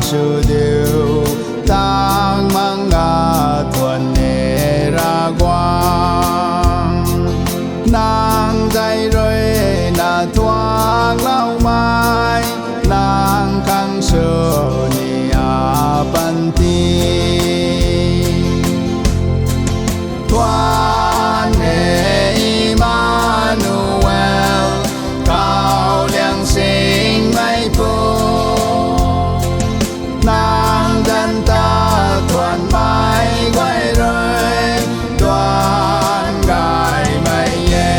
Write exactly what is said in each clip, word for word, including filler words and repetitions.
Sw diu, tang manga tuan e Ravguangc. Nang zay rui na tuangloumei, nang khang sw ni a panty. Tuan e Emmanuel, kau liang singmei pu. Nang zanc ta tuanmei guay rui, tuan gaymei e.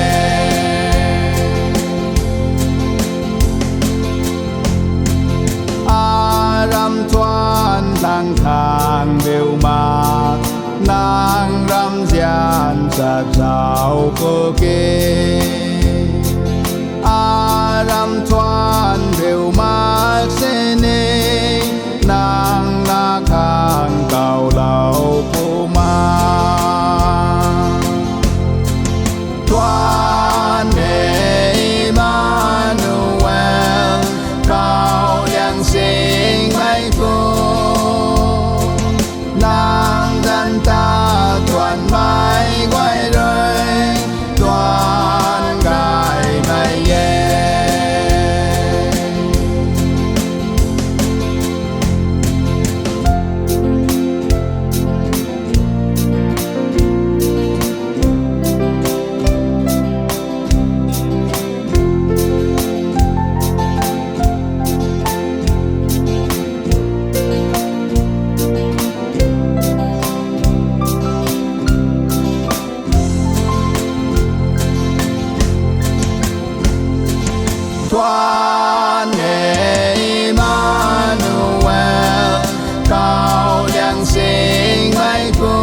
Aram tuan nang khang biu ma, nang ramzian chat zau ku ki. Aram tuan biu mak sini, nang na khang kaulou pu ma. Tuan e Emmanuel, kau liang singmei pu. Nang zanc ta tuanmei guay rui, tuan gaymei e. Tuan e Emmanuel, kau liang singmei pu.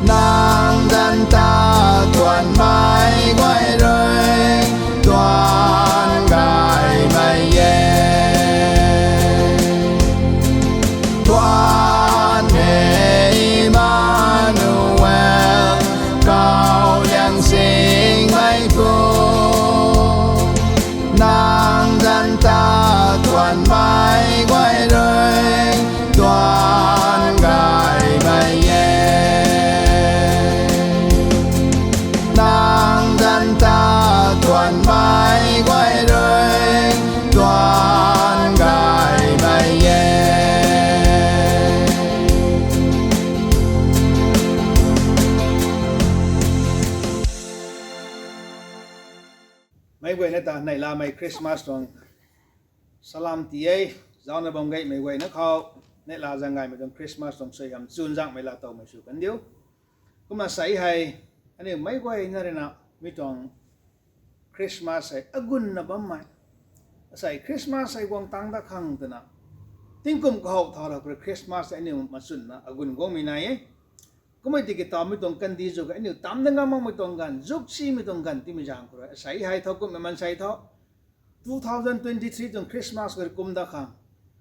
Nang zanc ta tuanmei guay rui, tuan gaymei e. Tuan e Emmanuel, kau liang singmei pu. Nang zanc ta tuanmei guay rui, tuan gaymei e. Nang zanc ta tuanmei guay rui, tuan gaymei e. Meic guayna ta neihlamei Christmas tuang salam ti e. Zauna bam gaymei guayna khou neihla zaeng gaymei tuang Christmas tuang suaihiam chunzaenghmei laa towmei sw kan diu. Kumna asei hei aniu meic guayna rui na mi tuang Christmas hei agunna bammei, asei Christmas hei guang tang dat khang twna tingkum kahow thau ra khou rui Christmas hei aniu machwnna agun guangmei nai e. Kummei tiki taw mi tuang kandih zuk aniu tamna ngam makmei tuang ganv, zuk simei tuang ganv timei zaeng khou rui asei hei thowkumhmei maansei tho two thousand twenty three tuang Christmas khou rui kum dat khang,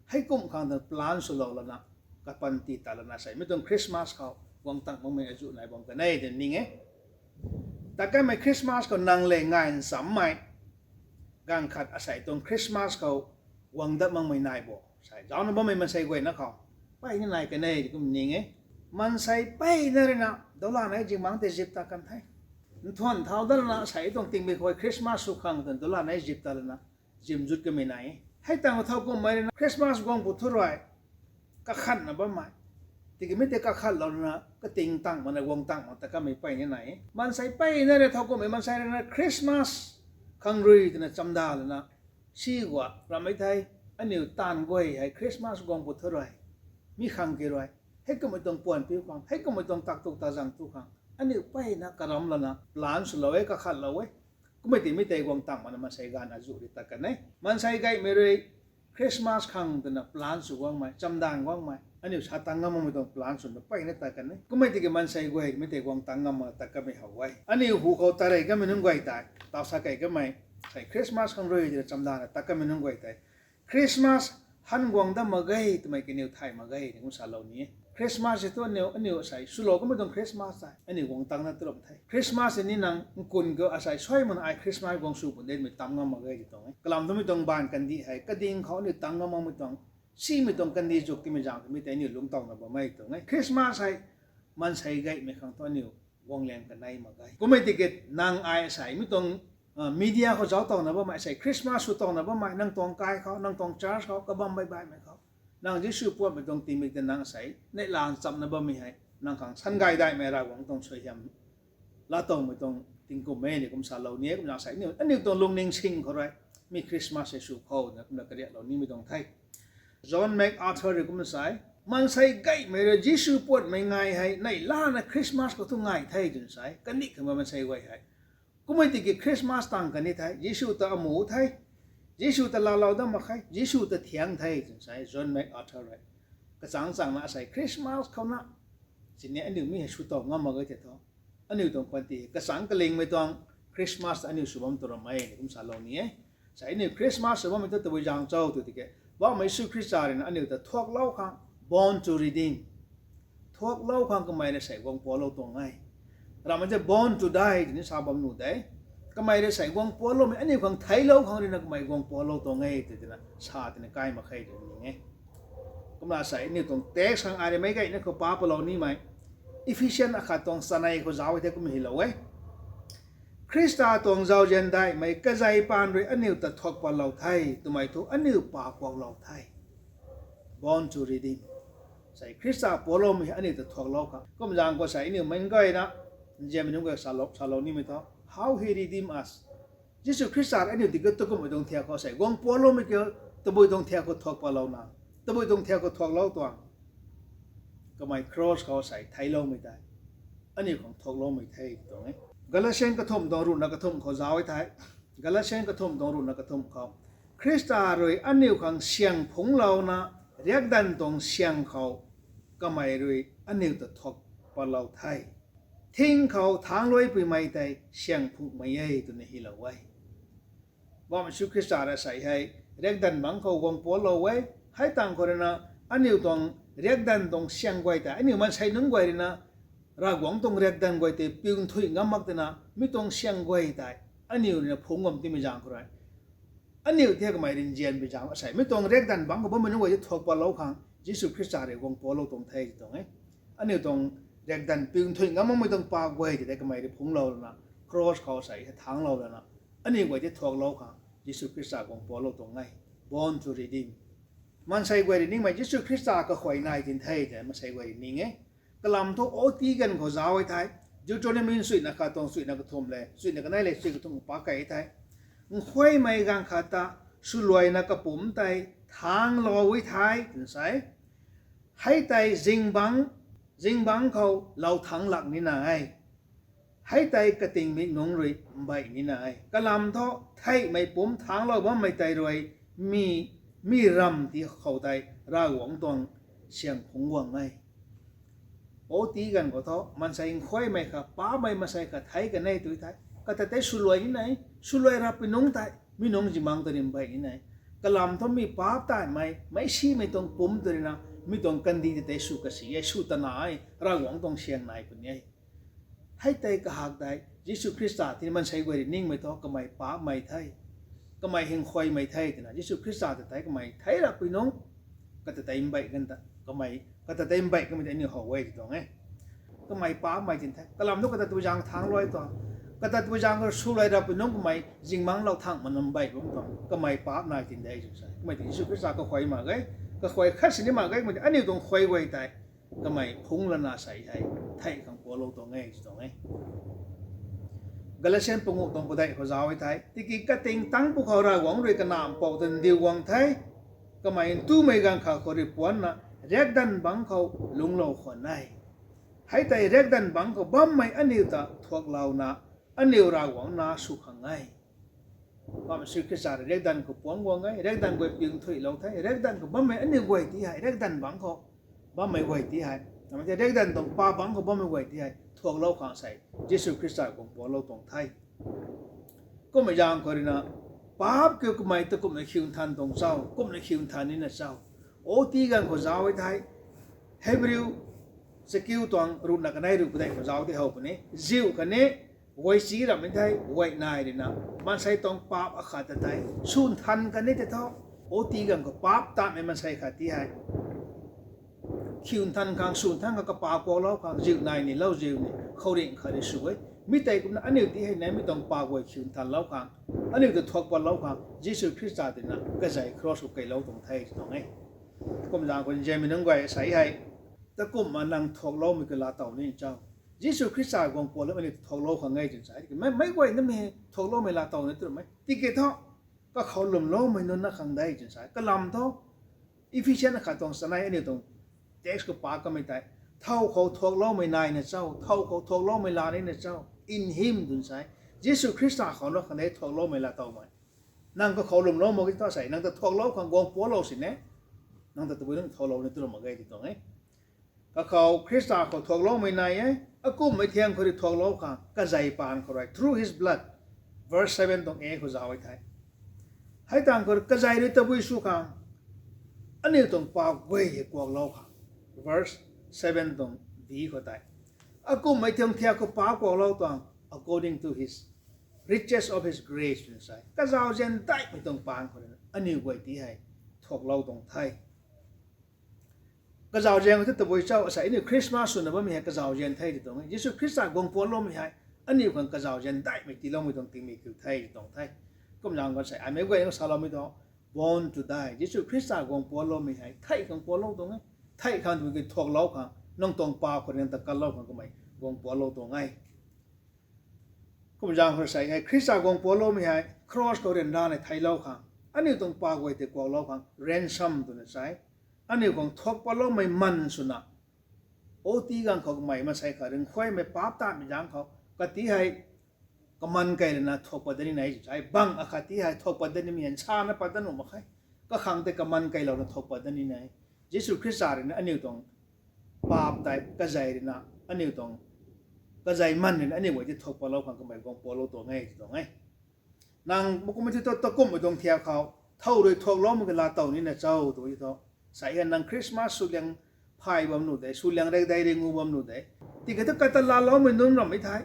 heikumh khang twna plan swlou lana, kapanty tat lana asei mi tuang Christmas khou guang tang makmei azuh nai bam kan e twna ning e. Tat kanmei Christmas khou nang lev ngai nchammei ganv khat asei tuang Christmas khou guang dat makmei nai bo? Asei zauna bammei maansei guayna khou mpeyna nai kan e ti kum ning e. Maansei mpeyna rui na dola nei zingmangc tei zip tat kan the. Nthuan thau dat lana asei tuang tingmik khou Christmas sw khang twna dola nei zip tat lana zim zut kamei nai e. Hei tang thowkumhmei rui na Christmas guang pw thu rui kakhatna bammei, tiki mi tei kakhatlou rui na kating tang makna guang tang mak tat kanmei mpeyna nai e. Maansei mpeyna rui thowkumhmei maansei rui na Christmas khang rui twna chamda lana si gua rammei thei, aniu taanv guay hei Christmas guang pw thu rui, mi khang ki rui, heikumhmei tuang puan piu khang, heikumhmei tuang taktuk tazang tu khang aniu mpeyna karam lana plan swlou e, kakhatlou e. Kummei tiki mi tei guang tang makna maansei ganv azuh rui tat kan e. Maansei gaymei rui Christmas khang twna plan sw guangmei, chamdan guangmei, aniu sa tang ngam makmei tuang plan sw na mpeyna tat kan e. Kummei tiki maansei guay mi tei guang tang ngam makna tat kanmei how e. Aniu hu khou tarey kanmei nunc guay tei, taw sa kei kanmei, sei Christmas khang rui twna chamdana tat kanmei nunc guay tei, Christmas han guang dat mak ge twmei kaniw thay mak ge ni kum salou ni e. Christmas hei thu aniu, aniu asei swlou kummei tuang Christmas tei aniu guang tangna turam the. Christmas hei ni nang nkun khou asei suai mana ai Christmas guang sw pun de twmei tam ngam mak ge ti tuang e. Kalam thu mi tuang baanv kandih hei kading khou aniu tang ngam makmei tuang, simei tuang kandih zuk timei zaeng twmei tei aniu lungc towna bammei tuang e. Christmas hei maansei gaymei khang thu aniu guang liang kanei mak ge. Kummei tiki nang ai asei mi tuang media khou zauc towna bammei, asei Christmas sw towna bammei, nang tuang kai khou, nang tuang church khou, kabam baih baihmei khou, nang Jisu puatmei tuang tingmik ta nang asei neihla nchamna bammei hei nang khang sangay daihmei Ravguangc tuang suaihiam laatowmei tuang tingkum e ni kum salou ni e. Kumna asei aniu, aniu tuang lungning sing khou rui mi Christmas hei sw khou na kumna kariaklou nimei tuang the. John MacArthur rui kumna sa e, maansei gaymei rui Jisu puatmei ngai hei neihlana Christmas khou thu ngai the twna sa e. Kandih khang maansei guay hei kummei tiki Christmas tang kani the, Jisu ta amu the, Jisu ta laalou dat mak khe, Jisu ta thiang the twna sa e John MacArthur rui. Kachangc changna asei Christmas khou na sini aniu mi hei sw tow ngam mak ge tei thu, aniu tuang panty kachangc kalingmei tuang Christmas ta aniu sw bam turam e ni kum salou ni e. Asei aniu Christmas sw bammei thu tabui zaeng cho tw tiki, Poubauhmei Jisu Khrista rui na aniu ta thuaklou khang, born to redeem, thuaklou khang kamei rui asei guang pualou tuang e. Ramei tei born to die twni sa bam nuh de. Kamei rui asei guang pualoumei aniu khang theiclou khang rui na kamei guang pualou tuang e tw tina sa tina kai mak khe tw ning e. Kumna asei aniu tuang text khang ai rui meic gayna khou pa palou nimei, Ephesian akhat tuang chanei khou zauc e the kum hylou e. Khrista tuang zauzian daihmei kazei paan rui aniu ta thuak patlou the twmei thu aniu paap kuaklou the. Born to redeem. Asei Khrista pualoumei aniu ta thuaklou khang. Kum zaeng khou asei aniu meic gayna nzianmei nunc guay salou, salou nimei thu, how he redeem us. Jisu Khrista rui aniu tiki takummei tuang thiak khou asei guang pualoumei kiu, tabui tuang thiak khou thuak patlouna, tabui tuang thiak khou thuaklou tuang, kamei cross khou asei theicloumei tei aniu khang thuakloumei the tuang e. Galatian kathumh tuang ruhna kathumh khou zauc e the. Galatian kathumh tuang ruhna kathumh khou, Khrista rui aniu khang syang phungclouna, riakdanv tuang syang khou kamei rui aniu ta thuak patlou the. Thing khou thangluaipuimei tei syang phungcmei e twna hylou e. Poubauhmei Jisu Khrista rui asei hei riakdanv bangc khou guang pualou e. Hei tang khou rui na aniu tuang riakdanv tuang syang guay tei, aniu maansei nunc guay rui na Ravguangc tuang riakdanv guay tei piu nthuih ngam mak tina mi tuang syang guay tei aniu rui na phungc bam timei zaeng khou rui aniu thiak kamei rui nzianmei zaeng asei mi tuang riakdanv bangc khou bammei nunc guay tei thuak patlou khang Jisu Khrista rui guang pualou tuang the ti tuang e. Aniu tuang riakdanv piu nthuih ngam makmei tuang paap guay tei kamei rui phungclou lana, cross khou asei hei thangclou lana, aniu guay tei thuaklou khang Jisu Khrista guang pualou tuang e. Born to redeem. Maansei guay rui ningmei Jisu Khrista kakhuay nai tin the tei maansei guay rui ning e. Kalam thu oti ganv khou zauc e the. Deuteronomy chuina khat tuang chuina kathumh le chuina kanei le chui kathumh pa kei the. Nkhuaymei ganv khat ta swluaina kapumc tei thangclou e the twna sa e. Hei tei zingbangc, zingbangc khou lou thangc lak nina e. Hei tei katingmik nungc rui mbeih nina e. Kalam thu theihmei pumc thangclou bammei tei rui mi, mi ramv ti khou tei Ravguangc tuang syang phungc guang e. Oti ganv khou thu maansei nkhuaymei kha, paapmei maansei kha thei kan e tu the. Kata tei swluai nina e, swluai rapui nungc tei mi nungc zingbangc ta rui mbeih nina e. Kalam thu mi paap taimei, meicsimei tuang pumc ta rui na mi tuang kandih tei sw kasi e, sw tana e, Ravguangc tuang syang nai puni e. Hei tei kahak tei Jisu Khrista ti maansei guay rui ningmei thu kamei paapmei the, kamei nkhuaymei the twna Jisu Khrista ta tei kamei thei rapui nungc, kata tei mbeih kan ta kamei, kata tei mbeih kamei tei aniu how e ti tuang e. Kamei paapmei tin the. Kalam thu kata tabui zaeng thangclou tuang, kata tabui zaeng khou swluai rapui nungc kamei zingbangc lou thangc mana mbeih bam tuang, kamei paap nai tin de tw sa. Kamei tei Jisu Khrista kakhuay mak ge, kakhuay khat sini mak ge, kamei tei aniu tuang khuay guay tei kamei phungc lana asei hei thei khang pualou tuang e ti tuang e. Galatian panguh tuang padeih khou zauc e the. Tiki kating tangc pwkhou Ravguangc rui Kanac Mpouh ta ndiu guang the. Kamei ntumei ganv khat khou rui puanna riakdanv bangc khou lungclou khwan e. Hei tei riakdanv bangc khou bammei aniu ta thuaklouna aniu Ravguangc nac sw khang e. Poubauhmei Jisu Khrista rui riakdanv khou puangc guang e, riakdanv guay piu nthuihlou the, riakdanv khou bammei aniu guay ti hei, riakdanv bangc khou bammei guay ti hei, namei tei riakdanv tuang paap bangc khou bammei guay ti hei thuaklou khang sei Jisu Khrista guang pualou tuang the. Kummei zaeng khou rui na, paap kiu kamei ta kumna khiu nthan tuang cho, kumna khiu nthan nina cho. Oti ganv khou zauc e the, Hebrew chakiu tuang ruhna kanei ruh padeih khou zauc tei how puni. Ziu khatni guay si ramhmei thei guay nai ruina maansei tuang paap akhat ta tei swn than kan ni tei tho. O ti ganv khou paap tatmei maansei khat ti hei khiu nthan khang, swn than khang, kapaap kuaklou khang, ziu nai nilou ziu ni khouringh khat rui sw e. Mi tei kumna aniu ti hei ne, mi tuang paap guay khiu nthanlou khang, aniu ta thuak patlou khang Jisu Khrista tina kazei cross khou keylou tuang the tw tuang e. Kum zaeng khou nzianmei nunc guay, asei hei takumhna nang thuakloumei ka laatow ni cho? Jisu Khrista guang puatlou aniu ta thuaklou khang e twna sa, meic guay namei hei thuakloumei laatow ni twmei tiki thu kakhou lwmloumei nunc na khang de twna sa. Kalam thu Ephesian khat tuang chanei aniu tuang text khou pa kamei tei, thow khou thuakloumei naina cho, thow khou thuakloumei laa nina cho, in him twna sa. Jisu Khrista khou na khang de thuakloumei laatowmei. Nang kakhou lwmlou mak ge thu asei nang ta thuaklou khang guang puatlou sini, nang ta tabui nunc thuaklou ni tw mak ge tw tuang e. Kakhou Khrista khou thuakloumei nai e, akumhmei thiang khou rui thuaklou khang kazei paan khou rui, through his blood, verse seven tuang e khou zauc e thei. Hei tang khou rui kazei rui tabui sw khang, aniu tuang paap guay hei kuaklou khang, verse seven tuang di khou tei, akumhmei thiang thiak khou paap kuaklou tuang, according to his riches of his grace twna sa, kazauzian daihmei tuang paan khou rui aniu guay ti hei thuaklou tuang the. Kazauzian khou thu tabui cho, asei aniu Christmas swna bammei hei kazauzian the tw tuang e. Jisu Khrista guang puatloumei hei aniu khang kazauzian daihmei tiiloumei tuang tingmik kiu the tw tuang the. Kum zaeng khou sei ai meic guay na saloumei thu, born to die. Jisu Khrista guang puatloumei hei theih khang puatlou tuang e. Theih khang twmei ki thuaklou khang, nang tuang paap khou rui nang ta kanlou khang kamei guang puatlou tuang e. Kum zaeng khou sei hei Khrista guang puatloumei hei cross khou ryanra nei theilou khang, aniu tuang paap guay tei kuaklou khang ransom twna sa, aniu khang thuak patloumei man swna, o ti ganv khou kamei maansei khat ringkhuaimei paap tatmei zaeng khou kati hei kaman kei lana thuak pat dat ni nai sa, bang akhat ti hei thuak pat dat nimei hei nsana pat dat nuh mak khe. Kakhang tei kaman keilouna thuak pat dat ni nai. Jisu Khrista rui na aniu tuang paap tei kazei rui na, aniu tuang kazei man rui na aniu guay ti thuak patlou khang kamei guang puatlou tuang e tw tuang e. Nang makumhmei ti thu takumhmei tuang thiak khou thow rui thuakloumei ka laatow nina cho tw ti thu, sei hei nang Christmas swliang phay bam nuh de, swliang rei dei rei ngu bam nuh de. Tiki thu kata laaloumei nunc ramhmei thei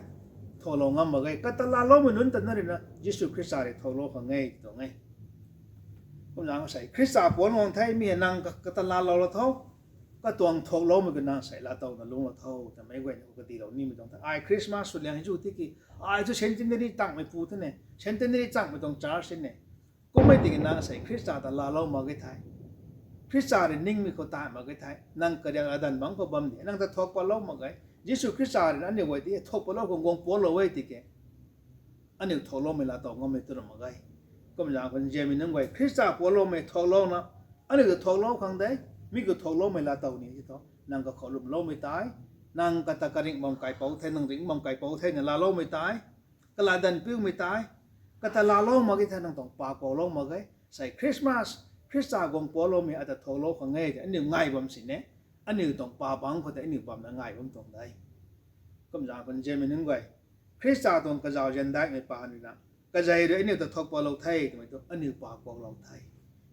thuaklou ngam mak ge. Kata laaloumei nunc ta na rui na Jisu Khrista rui thuaklou khang e tw tuang e. Kum zaeng khou sei Khrista puanc guang the, mi hei nang ka- kata laalou la tho, katuang thuakloumei ka nang sei laatowna lungclou tho twmei guayna khou kadilou nimei tuang the. Ai Christmas swliang hei zu tiki, ai thu centenary tangmei pu the ne, centenary tangmei tuang church the ne. Kummei tiki nang sei Khrista ta laalou mak ge thei, Khrista rui ningmei khou tat mak ge thei, nang kariak adanv bangc khou bam di, nang ta thuak patlou mak ge. Jisu Khrista rui na aniu guay ti thuak patlou khang guang puatlou e tiki, aniu thuakloumei laatow ngammei tw ra mak ge. Kum zaeng khou nzianmei nunc guay, Khrista puatloumei thuaklouna, aniu ta thuaklou khang de, mi khou thuakloumei laatow ni ti thu, nang kakhou lwmloumei tei, nang kata karingh bam kaipouc the, nang ringh bam kaipouc the na laaloumei tei, kalat danv piumei tei, kata laalou mak ge thei nang tuang paap kuaklou mak ge. Sei Christmas, Khrista guang puatloumei ata thuaklou khang e tei aniu ngai bam sini, aniu tuang paap bangc khou tei aniu bamna ngai bam tuang de. Kum zaeng khou nzianmei nunc guay, Khrista tuang kazauzian daihmei paan rui na, kazei rui aniu ta thuak patlou the twmei thu aniu paap kuaklou the.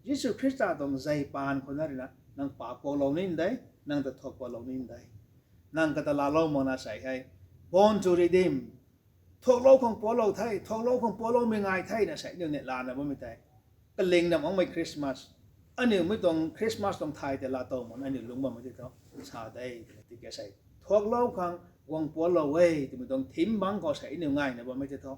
Jisu Khrista tuang zei paan khou na rui na nang paap kuaklou ni de, nang ta thuak patlou ni de. Nang kata laalou makna sei hei, born to redeem, thuaklou khang puatlou the, thuaklou khang puatloumei ngai the na sei aniu neih lana bammei tei, kalingna makmei Christmas, aniu mei tuang Christmas tuang thay tei laatow makna aniu lungc bammei ti thu sa de twna tiki sei, thuaklou khang guang puatlou e twmei tuang theme bangc khou sei aniu ngaina bammei ti thu,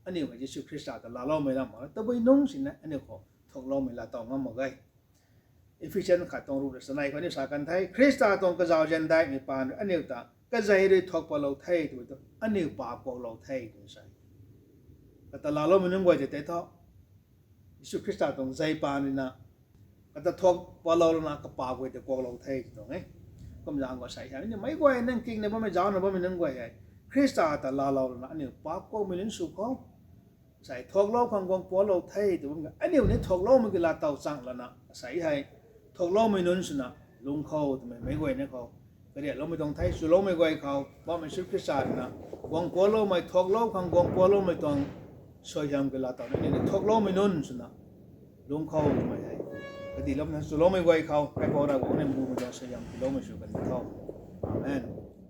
aniu hei Jisu Khrista ta laaloumei lam mak tabui nungc sini aniu khou thuakloumei laatow ngam mak ge. Ephesian khat tuang ruh rui chanei khou aniu sa kan the, Khrista tuang kazauzian daihmei paan rui aniu ta kazei rui thuak patlou the twmei thu aniu paap kuaklou the twna sa. Kata laaloumei nunc guay tei tei thu, Jisu Khrista tuang zei paan rui na, kata thuak patlou lana kapaap guay tei kuaklou the tw tuang e. Kum zaeng khou sei hei aniu meic guay nang kingna bammei, zaucna bammei nunc guay hei, Khrista ta laalou lana aniu paap kuakmei nunc sw khou, sei thuaklou khang guang puatlou the tw bam ge. Aniu ni thuakloumei ki laatow chang lana sei hei, thuakloumei nunc swna lungc khou twmei meic guayna khou kariakloumei tuang the. Swloumei guay khou Poubauhmei Jisu Khrista rui na guang puatloumei, thuaklou khang guang puatloumei tuang suaihiam ki laatow ni, aniu ni thuakloumei nunc swna lungc khou twmei hei kadiloumei, swloumei guay khou Kaipouc Ravguangc ni mbumei tuang suaihiam tiiloumei sw kan ni tho. Amen.